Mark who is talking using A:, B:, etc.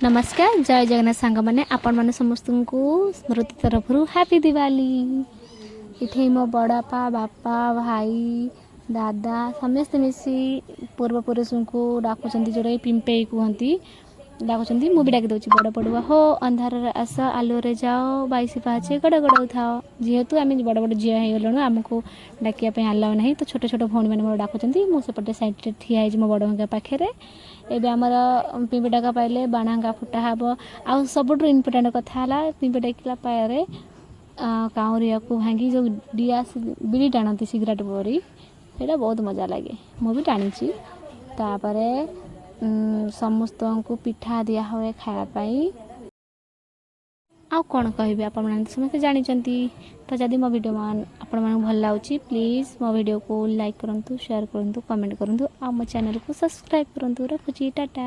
A: ନମସ୍କାର, ଜୟ ଜଗନ୍ନାଥ ସାଙ୍ଗମାନେ। ଆପଣମାନେ ସମସ୍ତଙ୍କୁ ସ୍ମୃତି ତରଫରୁ ହାପି ଦିୱାଲି। ଏଠି ମୋ ବଡ଼ବାପା, ବାପା, ଭାଇ, ଦାଦା ସମସ୍ତେ ମିଶି ପୂର୍ବପୁରୁଷଙ୍କୁ ଡାକୁଛନ୍ତି, ଯେଉଁଟାକି ପିମ୍ପେଇ କୁହନ୍ତି, ଡାକୁଛନ୍ତି। ମୁଁ ବି ଡାକି ଦେଉଛି। ବଡ଼ ବଡ଼ୁଆ ହୋ, ଅନ୍ଧାରରେ ଆସ, ଆଲୁଅରେ ଯାଅ, 22 ପାହାଚେ ଗଡ଼ ଗଡ଼ଉଥାଅ। ଯେହେତୁ ଆମେ ବଡ଼ ବଡ଼ ଝିଅ ହେଇଗଲୁଣୁ, ଆମକୁ ଡାକିବା ପାଇଁ ଆଲାଉ ନାହିଁ। ତ ଛୋଟ ଛୋଟ ଭଉଣୀମାନେ ମୋର ଡାକୁଛନ୍ତି। ମୁଁ ସେପଟେ ସାଇଡ଼୍ରେ ଠିଆ ହେଇଛି ମୋ ବଡ଼ ଭାଇଙ୍କ ପାଖରେ। ଏବେ ଆମର ପିମ୍ପି ଡାକା ପାଇଲେ ବାଣ ଫୁଟା ହେବ। ଆଉ ସବୁଠୁ ଇମ୍ପୋର୍ଟାଣ୍ଟ କଥା ହେଲା, ପିମ୍ପି ଡାକିଲା ପରେ କାଉଁରିଆକୁ ଭାଙ୍ଗି ଯେଉଁ ଡିଆ ବିଡ଼ି ଟାଣନ୍ତି ସିଗାରେଟ୍ ପରି, ସେଇଟା ବହୁତ ମଜା ଲାଗେ। ମୁଁ ବି ଟାଣିଛି। ତାପରେ ସମସ୍ତଙ୍କୁ ପିଠା ଦିଆ ହୁଏ ଖାଇବା ପାଇଁ। ଆଉ କ'ଣ କହିବି, ଆପଣମାନେ ତ ସମସ୍ତେ ଜାଣିଛନ୍ତି। ତ ଯଦି ମୋ ଭିଡ଼ିଓ ଆପଣମାନଙ୍କୁ ଭଲ ଲାଗୁଛି, ପ୍ଲିଜ୍ ମୋ ଭିଡ଼ିଓକୁ ଲାଇକ୍ କରନ୍ତୁ, ସେୟାର କରନ୍ତୁ, କମେଣ୍ଟ କରନ୍ତୁ ଆଉ ମୋ ଚ୍ୟାନେଲକୁ ସବସ୍କ୍ରାଇବ୍ କରନ୍ତୁ। ରଖୁଛି, ଟାଟା।